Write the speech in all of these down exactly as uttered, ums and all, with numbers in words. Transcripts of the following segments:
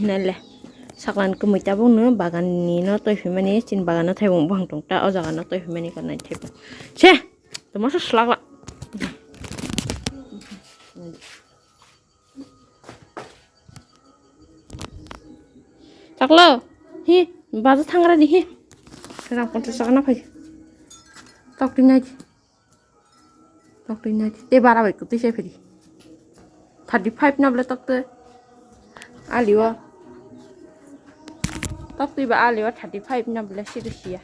Nale. Saklan kwmwi tabukno baganni no twi phimani, chini bagano thaibung buphang tong ta, o jagano twi phimani ko nai thaibung. Se! Toma se slak la. Chaklo. Hi, baja thangra di hi. Rang ponchas taka na phai. Tok twi nai. Tok twi nai. Te bara bai kwtwi se phiri. Thirty five na bole tok twi. Ali o. Tok twi ba ali o thirty five na bole siri siya.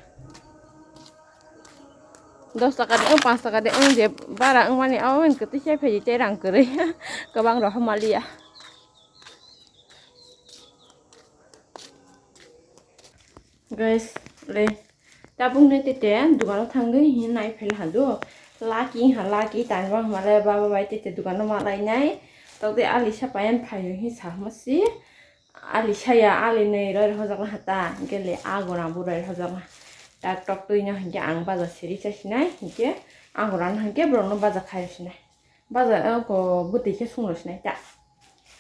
Dos taka de, wng panch taka de, wng je bara wng mani, abo wng kwtwi se phiri te rang kwrwi. Kwbang rohor maliya. Guys, le tabuk ne tete dukano thangwi hin nai phel hadu. Lucky ha lucky tanbo hamale baba bai tete dukano malai nai. Tokde ali sapayan phayo hin sahmasi. Ali saya ali nei roi hojak na hata. Gele agora bu roi hojak na. Tak tok twi no hinke ang baja siri chasinai. Hinke agora no hinke borok no baja khai sinai. Baja ko bwtwi khe sung roi sinai ta.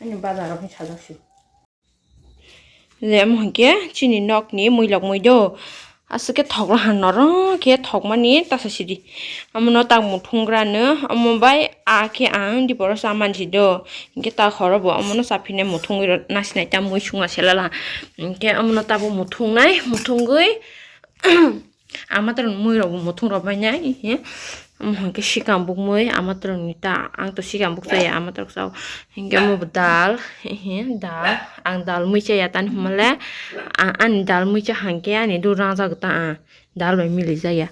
Ani baja rok hin sajak si. Le amo hinkhe chini nokni muilok mui do. Aswk khe thok laha norok khe thokmani tasa sidi. Amono tak muthungrano, omo bai a khe ang diporo cha mansi do. Hinkhe tak horo bo omono chaphinai muthungwi rw nasinai ta mui sungna selala. Hinkhe omono tabuk muthungnai, muthungwi. Amatrok mui rok bo muthung rok bai nai, he. Omo hwnkhe sikang buk mui, amatrok ni ta, ang to sikang buk chaya, amatrok chao. Hinkhe omo bo dal, he, he, dal. Ang dal mui chaya tani hwnmale, a-, ani dal mui cha hwnkhe ani dul rangjak ta, a, dal bai mili jaya.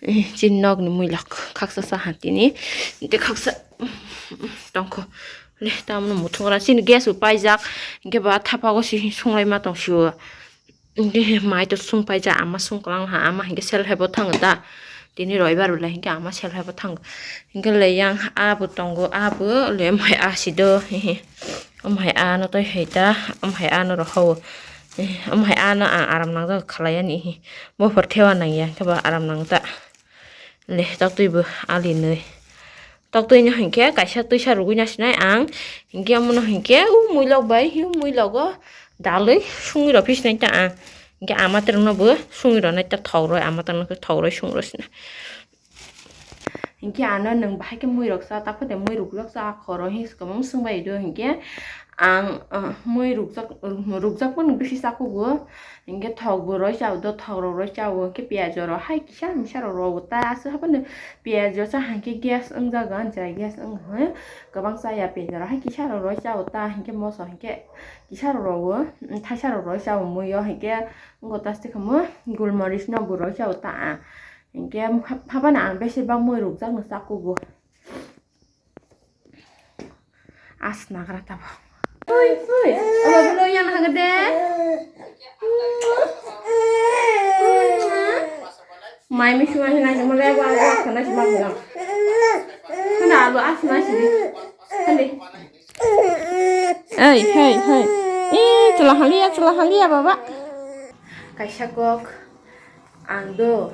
Eh, chini nok ni mui lok khaksa sa ha tini, tei khaksa tongkho. Le, tamno muthung ra, chini gas bo paijak, hinkhe ba thapa o si sunglai ma tong sio. Hinkhe mai to sung paijak, ama sung kwlang ha, ama hinkhe self help o thango da. Tini roibar belai hinkhe ama self help o thango. Hinkhe le yang abo tongo, abo le mai a si do, he he. Omo hai ano tei hai ta, omo hai ano rohao. Eh, omo hai ano ang aram nangjak khalai ani, he. Bophor thewa nangya, hinkhe ba aram nang ta. Le, tok twi bo ali nwi. Tok twi no hinkhe kaisa twisa rugwi nasinai ang. Hinkhe omono hinkhe u muilok bai, u muilogo dalwi sungwi rw phi sinai ta ang. Hinkhe amatrok no bo sungwi rw nai ta thok rw, amatrok no khe thok rw sung rw sinai. Hinkhe ano nwng bahai khe mui rok cha, ta phate mui rukjak cha khoro hinwi swkang swngbai do hinkhe ang, ah, mui rukjak, rukjak phano bisi cha kugo. Hinkhe thok bo roi chao do, thok rok roi chao, hinkhe piyaj rok hai kisa misa rok rogo ta aswk haphano piyaj rok cha hinkhe gas wngjago, ani chwrai gas wng hwnwi kwbang chaya piyaj rok hai kisa rok roi chao ta hinkhe moso hinkhe kisa rok rogo, thaisa rok roi chao mui o hinkhe wngkha ta swkang gulmoris no bo roi chao ta. Hinkhe hap-, haphano ang besi bak mui rukjak no cha kugo. As nagra tabo. Oi, oi. Aba bulo yang haga de. Mai mi suma hina ni mole ba ba kana sima hina. Kana alu as na sini. Hande. Ei, hei, hei. Ih, chwla haliya, chwla haliya, baba. Kaisa kok, ang do,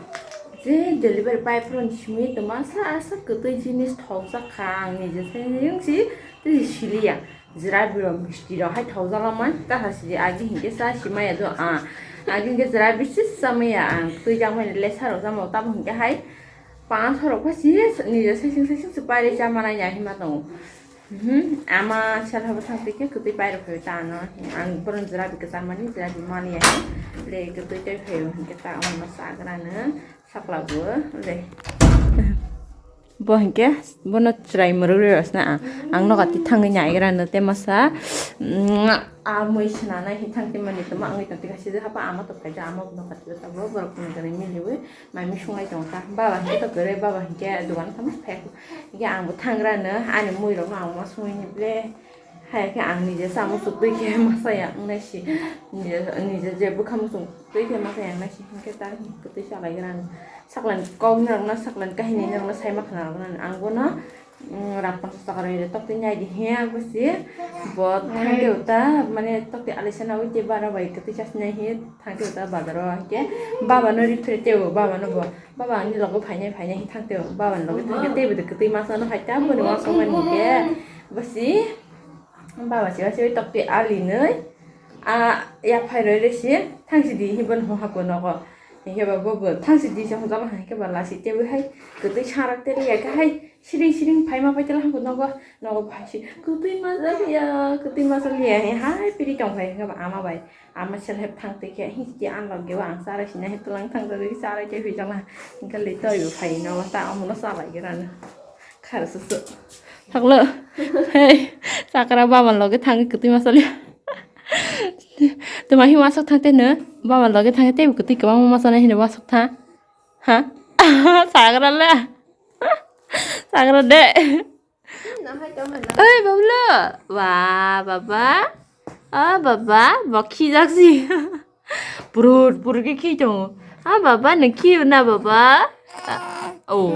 je delivery pai phuru ni simi tongma sa, sa kwtwi jinis thokjak kha, ang niji se yung si, tei siliya. Jwra bwrwi misti rok hai thokjak lamani, kaha sidi agi hinkhe sa simaya do, ah. Agi hinkhe jwra bisi chamaya, ang twi jakmani lesa rok chamao, tamo hinkhe hai, panch rok pha si, niji saichung saichung se pairi chamanai ya hima tongo. Mhm, ama self help thang twi khe kwtwi pairok phai ta ano. Ang bono jwra bi kwchangmani, jwra bi mani ya. Le kwtwi tei phai hinkhe ta omo chagrano sakla bo le. Bo hinkhe bono chwrai mwrwk rwi rwsna ang. Ang nogo twi thangwi naigrano tei masa, mm, a mui swnanai hin thang twi mani tongma wngwi tong twi kaisa hapa ama tong khaida ama nogo twi tabuk borok tongmani miliwi. Mai mui sunglai tongo ta. Baba hinkhe to kwrwi, baba hinkhe dogan tamo phek. Hinkhe ang bo thangrano, ani mui rokno ang ma sungwi ni ble. Hai khe ang nije sa muchuk twi khe masa ya wngnai si. Nije, nije je bwkha muchung twi khe masa ya wngnai si. Hinkhe ta kwtwi salai grano. Saklan kok ni rokno, saklan kahini ni rokno sai ma khna rokno. Ang bono Mm, rang pansa saka roi tok twi nai di he ang bwsi bo thang tei uta mane tok tei alisa na ui tei bara bai kwtwi chas nai he thang tei uta bazar o hwnkhe baba no ri phre tei o baba no bo baba ani logo phainai phainai he thang tei o baba ni logo thang tei tei bo kwtwi masa no hai ta boni uansuk mani hwnkhe bwsi baba sibai sibai tok tei ali nwi. A, ya phai roi roi si, thang si di hi bono hapwi nogo. Hinkhe ba bo bo thang si di se hojalo hai khe ba lasi tebwi hai kwtwi sarak tebwi ya khe hai siring siring phaima pai tela hapwi nogo. Nogo phai si kwtwi ma jali ya, kwtwi ma jali ya, hai piri tong phai hinkhe ba ama bai. Ama self help thang twi khe, hi, ki ang lok ge wa ang chara sina he tulang thang twi chara khe hwi jala. Hinkhe le toi bo phai no ta amo no chalai ge rano. Khar su su. Thaklo. Hey, sakra baba loge thang kwtwi ma sali. Tuma hi wasok thang te no. Baba loge thang te kwtwi kwbang ma sana hino wasok thang. Ha? Sakra le. Sakra de. Oi, Bablu. Wa, baba. Ah, baba, bo khijak si. Purut, purut khe khi tongo. Ah, baba, nang khi na, baba. Ah, oh.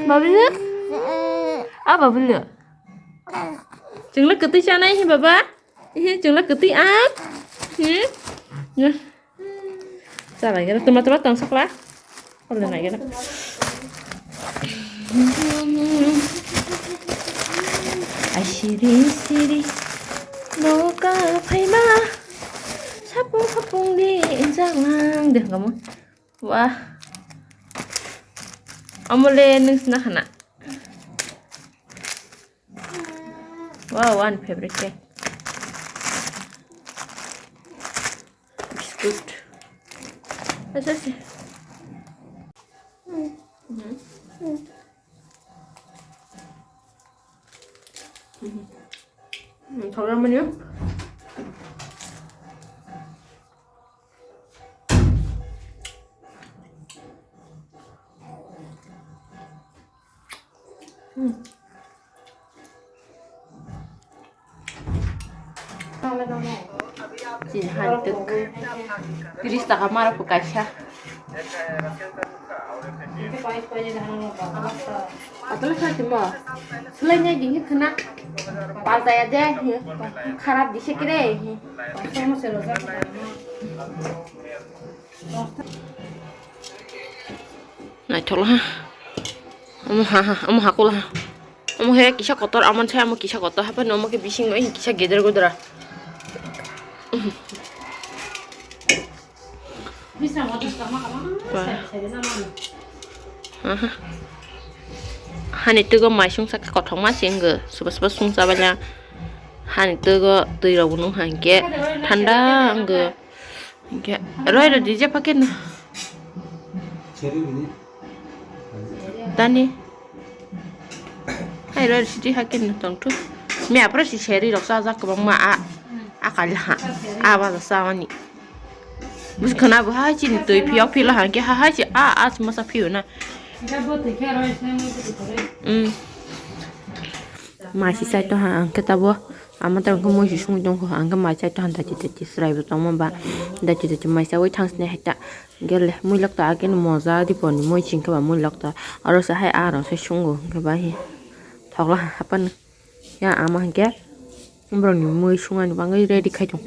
Bablu. Ah, Bablu. Chwngla kwtwi chanai hi, baba. Ihe, chwngla kwtwi ang. Hmm? Chalai gana, tuma tuma tong sakla. Ole nai gana. Ai siri siri. Noka phaima. Sapung sapung di injak lang de kamu. Wah. Amole nung sina khana. Wow, ani favorite cake. Biscuit. Asa si. Thok ramani. Chini han tuk. Tiris taka mara po kaisa. Atolo sa timo. Sulai nyai dinghi khna. Palta ya de. Kharap dise kre. Naithok ha. Omo ha ha, omo ha kula ha. Omo he kisa kotor, amon sai omo kisa kotor, haphano omo khe bising bai kisa geder gudra. Aha. Hani tugo mai sungsa khe kothokma se wngw, sobo sobo sungsa baila. Hani tugo twi rok bo nung ha hinkhe thanda wngw. Hinkhe roi roi di jepha khe no. Tani. Hai roi sidi ha khe no tong thu. Me apra si seri rok chajak kwbangma a. A kali ha. A baja chawani. Bus khana bo hai chini twi phiyok phila ha khe ha hai chi a a chuma sa phiyo na. Mm. Mai si chai tong ha ang khe tabo. Ama tang khe moi si sungwi tong kho ang khe mai chai tong ha dachi dachi chwrai bo tongma ba. Dachi dachi mai chawi thang sini hai ta. Gele moi lok ta ake no moja di poni moi ching khe ba moi lok ta. Aro sa hai aro se sungo hwnkhe ba hi. Thok la ha pan. Ya ama hwnkhe borokni mui sungani bagwi ready khai tong.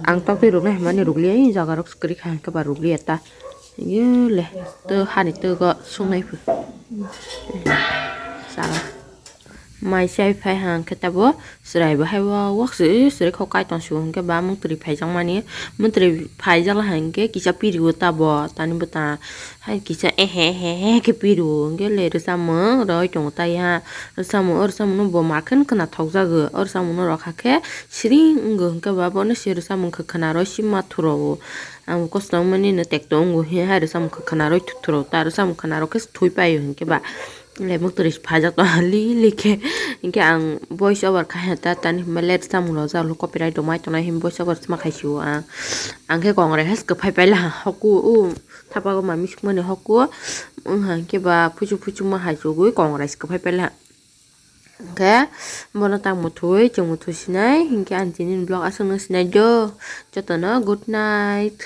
Ang tok twi rwknai hwnmani rwkliya, i jaga rok kwrwi kha hwnkhe ba rwkliya ta. Yo le, to hani togo sungnai phu. Sala. Mai chai phai hwnkhe tabo chwrai bo hai o wak se chwrai kho kai tong sio hwnkhe ba mung twi phai jakmani. Mung twi phai jak la hwnkhe kisa piri o tabo tani bwtang. Hai kisa ehe ehe ehe khe pirio, hwnkhe le rwchapmung roi tongo tai ha. Rwchapmung, o rwchapmung no bo ma khe khwnathok jago. O rwchapmung no rwkha khe siring wngo, hwnkhe ba bono se rwchapmung khe khwna roi si ma thuro o. Ang kosto wngmani no tekto wngo, he hai rwchapmung khe khwna roi thuro ta, rwchapmung khwna rok khe thwi paio hwnkhe ba. Le muktrwi phajak tong li li khe, hwnkhe ang voice over khai ha ta, tani hwnba le rwchapmung rok jak lo copyright rok mai tongnai hwnba voice over ma khai sio ang. Ang khe kongrai hai se kwphai paila ha, hoku o. Thapa o mami sukmani hoku wngkha hwnkhe ba phuchu phuchu ma hai chugui kongrai se kwphai paila. Hwnkhe bono tang muthui chwng muthui sinai hwnkhe ang tini vlog aswk no sinai do. Jotono good night.